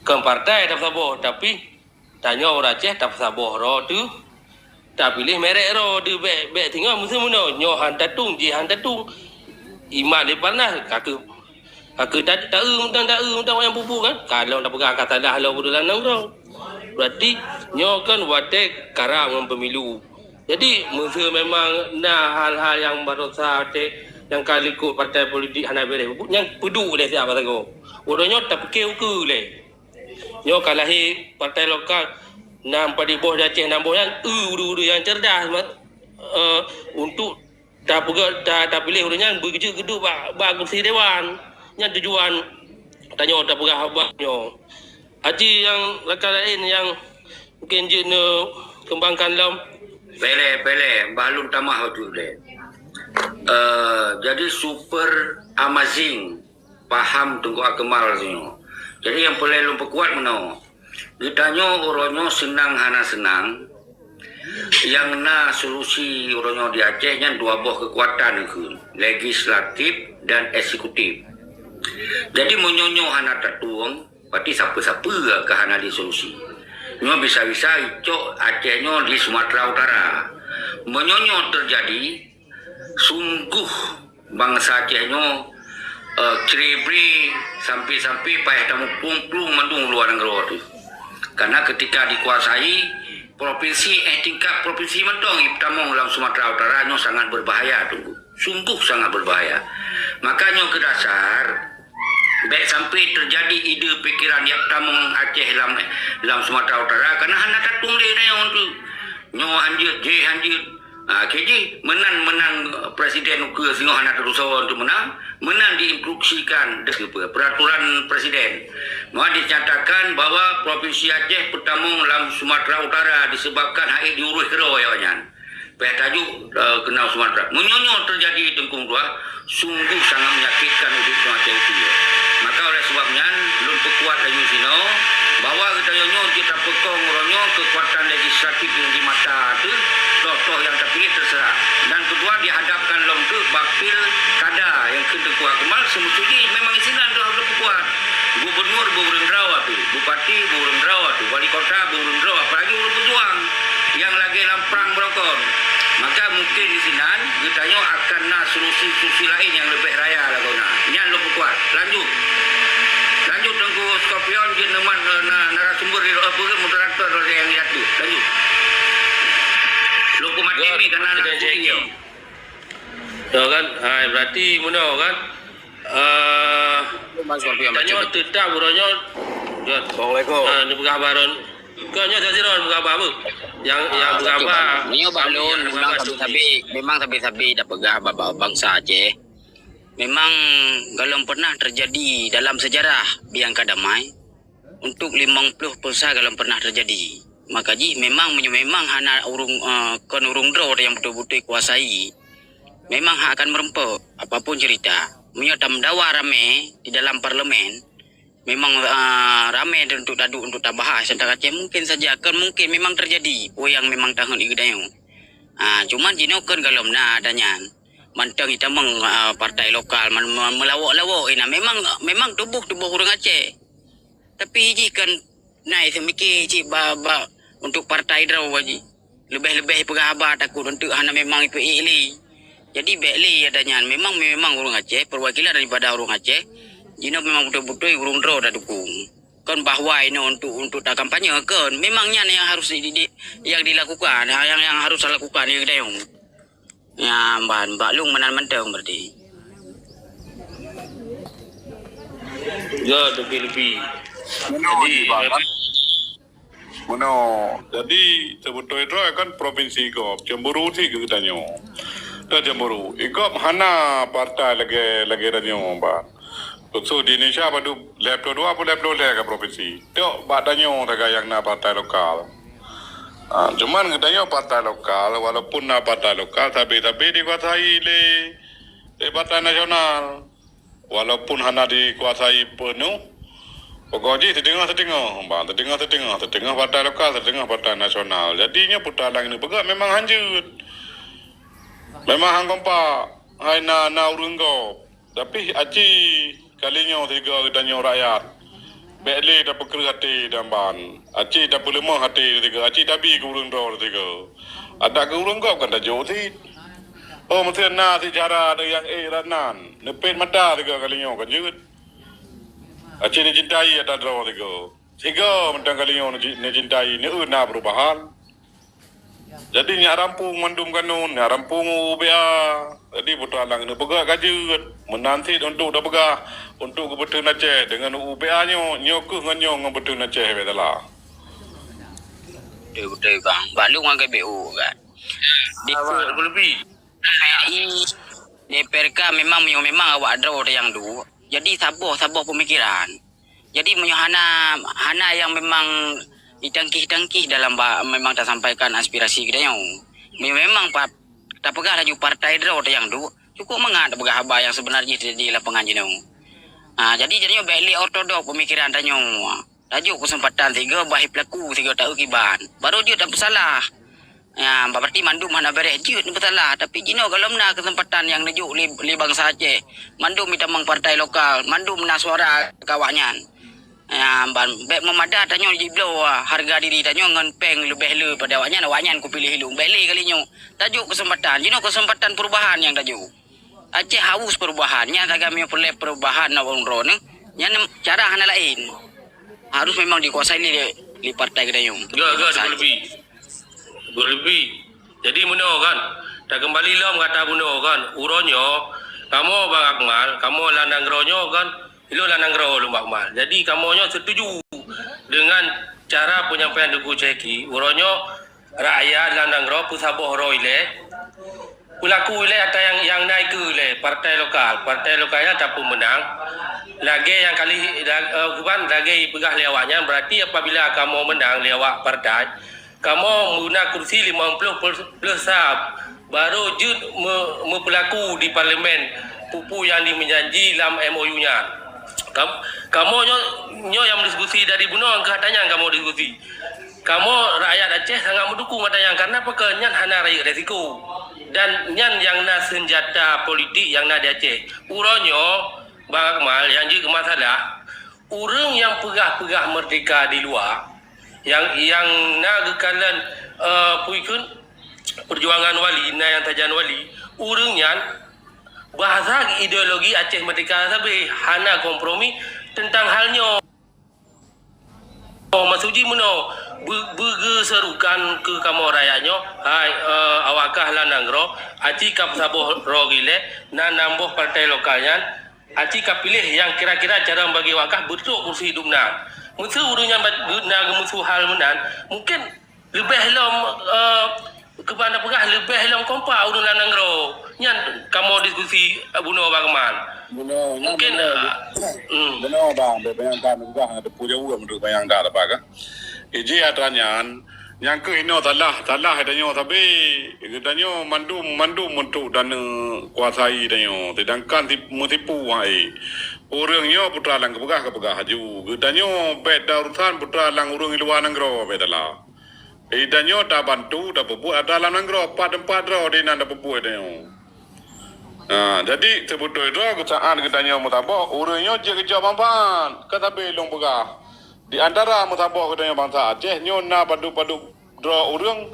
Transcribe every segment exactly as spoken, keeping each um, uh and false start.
Kon partai tapeusaboh, tapi tanyoe ureuëng Aceh tapeusaboh droe teuh, tapiléh merek droe teuh. Bék, bék singoh meuseumeunyoe nyoe han tatueng, jih han tatueng. Imat lé Parnas, ka keuh, ka keuh ta-, ta-eu mantong, ta-eu mantong nyang pupu kan. Ka lom tapeugah ka salah lom ureuëng lam nanggroe. Berarti nyoe kan watée karab ngon pemilu. Jadi meuseumeunyoe memang na hal-hal nyang barosa teh nyang ka likot partai politik hana beres, nyang peuduek lé siapa sagoe. Uroe nyoe tapike ukeue lé. Nyoe ka lahé partai lokal, na padum boh di Aceh, nam boh nyan, eu ureuëng-ureuëng nyang cerdas, ma-, eh, untuk tapeugah, ta-, tapiléh ureuëng nyan beujeuet geuduek bak, bak kursi dewan. Nyan tujuan tanyoe tapeugah haba nyoe. Aci nyang lakée laén nyang mungkin jeuet neukeumbangkan lom. Pele, pele, bah lôn tamah bacut deh. Eh, jadi super amazing. Paham Teungku Akmal singoh. Jadi nyang peureulée lôn peukuat meunoe. Geutanyoe uroe nyoe seunang hana seunang, nyang na solusi uroe nyoe di Aceh nyan dua boh keukuatan keuh, legislatif dan eksekutif. Jadi meunyoe nyoe hana tatueng, berarti sapeue-sapeue ka hana di solusi. Nyoe bisa-bisa icok Aceh nyoe di Sumatera Utara. Meunyoe nyoe teujadi, sungguh bansa Aceh nyoe, eh, cre-bre sampai-sampai payah tamuphom plueng mandum luwa nanggroe teuh. Karena ketika dikuasai provinsi, eh, tingkat provinsi mantong ipeutamong lam Sumatera Utara nyoe sangat berbahaya, Teungku. Sungguh sangat berbahaya. Maka nyoe keu dasar, bék sampai teujadi ide pikiran jak tamong Aceh lam, lam Sumatera Utara, karena hana tatueng lé nyoe teuh. Nyoe hanjeuet, jih hanjeuet. Ha, akhé jih, meunan, meunan presiden ukeue singoh hana teurusoe untuk menang, meunan diinstruksikan peraturan presiden. Maka dinyatakan bahwa Provinsi Aceh peutamong lam Sumatera Utara disebabkan hana diurus keudroe awaknyan. Payah tajuk, eh, keunong Sumatera. Meunyoe nyoe teujadi Teungku Dua, sungguh sangat menyakitkan udeb Aceh ukeue. Maka oleh sebab nyan, lôn peukuat laju sinoe bahwa geutanyoe nyoe jeuet tapeukong uroe nyoe keukuatan legislatif nyang di mata teuh, toh-toh nyang tapiléh terserah. Dan keudua dihadapkan lom keuh bak pilkada nyang kheun Teungku Akmal, seumeusu jih memang isinan teuh harôh peukuat. Gubernur beu ureuëng droe teuh, bupati beu ureuëng droe teuh, wali kota beu ureuëng droe, apalagi ureuëng peujuang nyang lagée lam prang beurokon. Maka mungkin disinan geutanyoe akan na solusi-solusi laén nyang leubeh raya lagoe na. Nyan lôn peukuat. Lanjut. Lanjut Teungku Scorpion jeuet neumat, eh, na, narasumber di, eh, peue moderator nyang jatuh. Lanjut. Lôn peumaté mic karena na kuning. Ya kan? Hai, berarti meunoe kan? Eh, Mas Scorpion, tanyoe baca. Teutap uroe nyoe. Ya. Assalamualaikum. Ah, neupeugah baron. Kau nyoe Jazirah peugah apa? Apa? Yang, yang peugah apa? Nyoe bak lôn memang sabe-sabe, memang sabe-sabe dah peugah bak, bak bansa Aceh. Memang galom pernah terjadi dalam sejarah biang ka damai untuk limong ploh peusa galom pernah terjadi. Maka jih memang meunyoe memang hana ureuëng, eh, kon ureuëng droe nyang beutôi-beutôi kuasai, memang hak akan meureumpok apapun cerita. Meunyoe tameudawa ramé di dalam parlemen, memang, ah, ramé untuk taduek untuk tabahas teuntang Aceh, mungkin saja, kon mungkin memang terjadi peue nyang memang tahun ieu geutanyoe. Ah, cuman jinoe kon galom na ata nyan. Mantong itamong, ah, partai lokal, man-, man-, meulawok-lawok inan. Memang, memang tuboh-tuboh ureuëng Aceh. Tapi jih kon na seumiké cit ba, ba untuk partai droe jih. Leubeh-leubeh peugah haba takot untuk hana memang ipeuék lé. Jadi bék lé ata nyan, memang, memang ureuëng Aceh, perwakilan daripada ureuëng Aceh, jinoe memang beutôi-beutôi ureuëng droe tadukung. Kon bahwa inoe untuk, untuk takampanye, kon. Memang nyan yang harus di, di, yang dilakukan, yang, yang harus dilakukan di geutanyoe. Ya, ban bak lôn meunan mantong berarti. Ya, lebih-lebih. Jadi, Meunoe. Jadi, seubeutôi droe kan provinsi gob, cemburu cit keu geutanyoe. Dah cemburu. Igob hana partai lagée, lagée tanyoe, Bang. Khusus di Indonesia padub lhée ploh dua peuet lhée ploh lhée ka provinsi. Tiok bak tanyoe sagai nyang na partai lokal. Ha, cuman geutanyoe partai lokal, walaupun na partai lokal, tapi, tapi dikuasai lé, lé partai nasional. Walaupun hana dikuasai peunoh, pokok jih siteungoh-siteungoh, bah, siteungoh-siteungoh, siteungoh partai lokal, siteungoh partai nasional. Jadi, nyoe putaran nyang neupeugah memang hanjeuet. Memang han kompak, hai na, na ureuëng gob. Tapi, aci kali nyoe sigoe geutanyoe rakyat. Bék lé tapeukreueh até dan ban. Aci tapeuleumoh até sigoe, aci tabi keu ureuëng droe sigoe. Adak keu ureuëng gob kan tajok cit. Oh, meusti na seujarah ada nyang ék rot nan. Neupet mata sigoe kali nyoe kan jeuet. Aci neucintai ata droe sigoe. Sigoe mantong kali nyoe neuci-, neucintai, neueu na perubahan. Jadi nyak rampung mandum kanun, nyak rampung U U B A. Jadi putra lang neupeugah ka jeuet, meunan cit untuk tapeugah untuk keubeuteun Aceh dengan U U B A nyoe, nyoe keuh ngon nyoe ngon beuteun Aceh bek tala. Betul, betul bang. Bak lu ngon G B U kan. Di Abang, Teungku Lebi. P R I, di P R K memang memang awak droe nyang duek. Jadi saboh-saboh pemikiran. Jadi meunyoe hana, hana nyang memang ditangkih-tangkih dalam ba-, memang tasampaikan aspirasi geutanyoe. Meunyoe memang pa-, tapeugah laju partai droe nyang duek, cukup mangat tapeugah haba nyang sebenar jih terjadi di lapangan jinoe. Ha, jadi jinoe bék lé ortodok pemikiran tanyoe. Tajok keuseumpatan sigoe bak pelaku sigoe taeu kiban. Baru jeuet tapeusalah. Ya, berarti mandum hana beres jeuet neupeusalah. Tapi jinoe gohlom na keuseumpatan nyang neujok lé, lé bansa Aceh. Mandum meutamong partai lokal, mandum na suara keu awaknyan. Ya, ban bék meumada tanyoe jibloe hareuga diri tanyoe ngon péng leubeh le pada awaknyan, awaknyan kupiléh lôn. Bék lé kali nyoe. Tajok keuseumpatan. Jinoe keuseumpatan perubahan nyang tajok. Aceh haus perubahan. Nyan sagai meunyoe peureulée perubahan na ureuëng droeneuh, nyan cara hana laén. Harus memang dikuasai lé, lé partai geutanyoe. Ga, ga, Teungku Lebi. Teungku Lebi. Jadi meunoe kan, takeumbali lom gata bunoe kan, uroe nyoe, kamoe Bang Akmal, kamoe lam nanggroe nyoe kan, ilôn lam nanggroe lôn Bang Akmal. Jadi kamoe nyoe setuju dengan cara penyampaian Teungku Syehki, uroe nyoe rakyat lam nanggroe peusaboh droe ilée, peulaku ilée ata nyang, nyang na ikeue ilée partai lokal. Partai lokal nyan tapeumeunang. Lagée nyang kali, la-, eh, kiban lagée ipeugah lé awaknyan, berarti apabila kamoe meunang lé awak partai, kamoe meuguna kursi lima puluh plus, plus sa, baru jeuet me-, meupeulaku di parlemen peue-peue nyang dimeujanji lam M O U nyan. Kam-, kamoe nyoe, nyoe nyang meudiskusi dari bunoe, angka ata nyan kamoe diskusi. Kamoe rakyat Aceh sangat meudukung ata nyan, karena pakon nyan hana rayeuk resiko. Dan nyan nyang na seunjata politik nyang na di Aceh. Uroe nyoe, Bang Akmal, nyang jeuet keu masalah, ureuëng nyang peugah-peugah merdeka di luwa, nyang, nyang na geukalon, eh, peue kheun, perjuangan wali, na nyang tajan wali, ureuëng nyan bahasa ideologi Aceh merdeka sabe, hana kompromi tentang hal nyoe. Oh, maksud jih meunoe, beu-, beugeuserukan keu kamoe rakyat nyoe, hai, eh, awak kah lam nanggroe, aci ka peusaboh droe ilée, na nam boh partai lokal nyan, aci ka piléh nyang kira-kira cara bagi awak kah beutrok kursi dum na. Meuseu ureuëng nyan ba-, na geumeusu hal meunan, mungken leubeh lom, eh, keuban tapeugah leubeh lom kompak ureuëng lam nanggroe. Nyan kamoe diskusi, eh, bunoe Bang Akmal. Bunoe, nyan mungkin, bunoe, eh, hmm. Bunoe, Bang, bék panyang that, peugah na teupeu jaweueb meunurot panyang that, apa kan? Iji atra nyan, nyang keuh inoe salah, salah geutanyoe sabe. Geutanyoe mandum, mandum untuk taneukuasai tanyoe. Sedangkan si-, meusipu hai. Ureuëng nyoe putra lam geupeugah, geupeugah laju. Geutanyoe bék taurusan putra lam ureuëng di luwa nanggroe bék tala. Di tanyoe tabantu, tapeubuet atra lam nanggroe, pat teumpat droe di nan tapeubuet tanyoe. Ha, jadi, seubeutôi droe keusaát geutanyoe meusaboh, ureuëng nyoe jeuet keu jok manfaat. Ka sabe lôn peugah, di antara meusaboh geutanyoe bansa Aceh nyoe na padub-padub droe ureuëng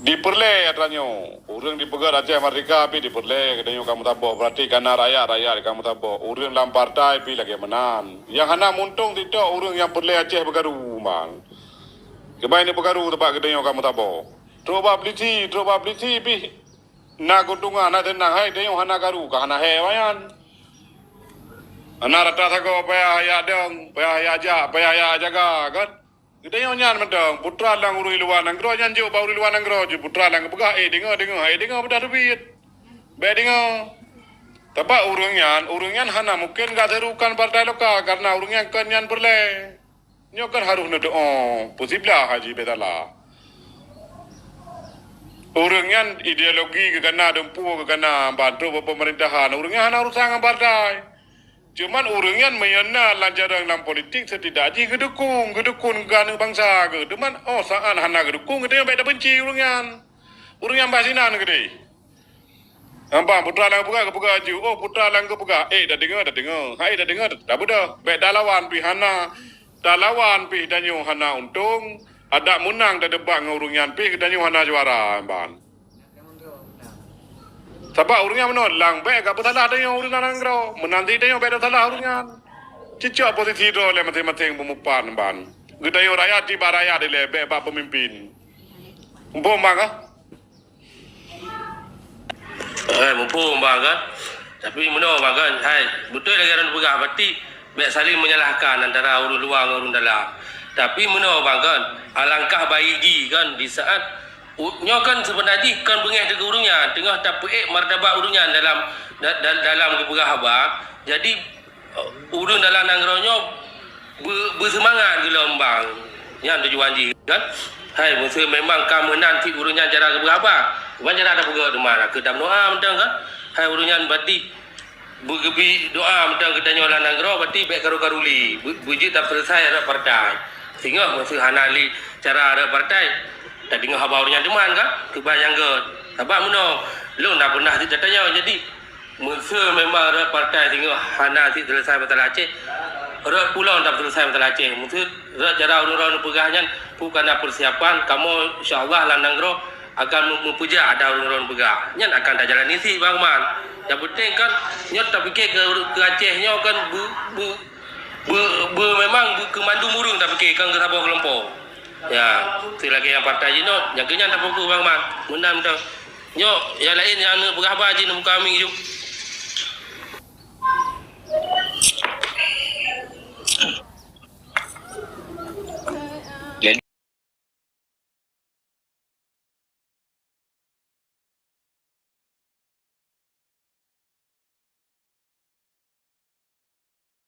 dipeureulée atra nyoe. Ureuëng dipeugét Aceh Merdeka pih dipeureulée, geutanyoe ka meusaboh. Berarti ka na rakyat-rakyat ka meusaboh. Ureuëng lam partai pih lagée meunan. Nyang hana muntong sitok ureuëng nyang peureulée Aceh beukaru, man. Keubai ni peukaru teubak geutanyoe ka meusaboh. Trok bak polisi, trok bak polisi pih na keuntungan, na seunang, hai tanyoe hana karu, ka hana hék awaknyan. Hana rata sagoe payah jak dong, payah jak jak, payah jak jaga, kan? Geutanyoe nyan mantong, putra lam ureuëng luwa nanggroe nyan jok bak ureuëng luwa nanggroe jih, putra lam geupeugah, "Eh, deungoe, deungoe, hai deungoe, beudah teubiet. Bék deungoe." Teuma ureuëng nyan, ureuëng nyan hana mungken geuserukan partai lokal, karena ureuëng nyan kon nyan peureulée. Nyoe kan harôh neudoe, peusiblah Haji Baitala. Ureuëng nyan ideologi geukana, dumpeue geukana, bantu bak pemerintahan. Ureuëng nyan hana urusan ngon partai. Cuman ureuëng nyan meunyoe na lam jareung lam politik, setidak jih geudukung, geudukung keu aneuk bansa geuh. Cuman, oh, saát hana geudukung, geutanyoe bék tabenci ureuëng nyan. Ureuëng nyan bah sinan keudeh. Nampak putra lam geupeugah, geupeugah laju. Oh, putra lam geupeugah. Eh, dah dengar, dah dengar. Hai, dah dengar, dah, dah beudôh. Bèk dah lawan pih hana. Dah lawan pih tanyoe hana untông. Adak meunang tadebat ngon ureueng nyan pih geutanyoe hana juara, ban. Sabab ureueng nyan meunan, lang bèk ka peusalah tanyoe ureueng nanggroe. Meunan cit tanyoe bèk tasalah ureueng nyan. Cicok posisi droe lé maséng-maséng peumupan, ban. Geutanyoe rakyat, tiba rakyat dilèe, bèk bak peumimpin. Muphom, ban, kah? Eh, muphom, ban, kan? Tapi meunoe, ban, kan? Hai, beutôi lagèe ureueng peugah, berarti bèk saling menyalahkan antara ureueng luwa ngon ureueng dalam. Tapi meunoe, ban, kan? Alangkah baik jih, kan, di saat u-, nyoe kan seubeuna jih kon beungèh teuh keu ureueng nyan, teungoh tapeuék martabat ureueng nyan dalam, da-, da-, dalam geupeugah haba. Jadi, ureueng dalam nanggroe nyoe be-, beuseumangat geulumbang. Nyan tujuan jih, kan? Hai, meuseu memang ka meunan cit ureueng nyan cara geupeugah haba, ban cara tapeugah teuma, keu tameudoa mantong, kan? Hai, ureueng nyan berarti beugeubri doa mantong geutanyoe lam nanggroe, berarti bèk karu-karu lé. Beu-, beujeuet tapeuseuleusoe rot partai. Singoh meuseu hana lé cara rot partai, tadeungoe haba ureueng nyan teuma, kan? Keu ban nyang göt. Sabab meunoe, lôn dah peunah cit tatanyong, jadi, meuseu memang rot partai singoh hana cit seuleusoe masalah Aceh, rot pulang tapeuseuleusoe masalah Aceh. Meuseu rot cara ureueng droeneuh peugah nyan, peue ka na peusiapan, kamoe insya Allah lam nanggroe akan meu-, meupeujak ata ureueng droeneuh peugah. Nyan akan tajalani cit, ban, man. Nyang peunteng kan, nyoe tapike keu, keu Aceh nyoe kan beu-, beu-, beu-, beu-, memang beu-, keu mandum ureueng tapike, kon keu saboh kelompok. Ya, seulagèe nyang partai jinoe, nyang keu nyan tafokus, ban, man. Meunan mantong. Nyoe, nyang laén nyang aneuk peugah haba jih, neuk buka mic ju.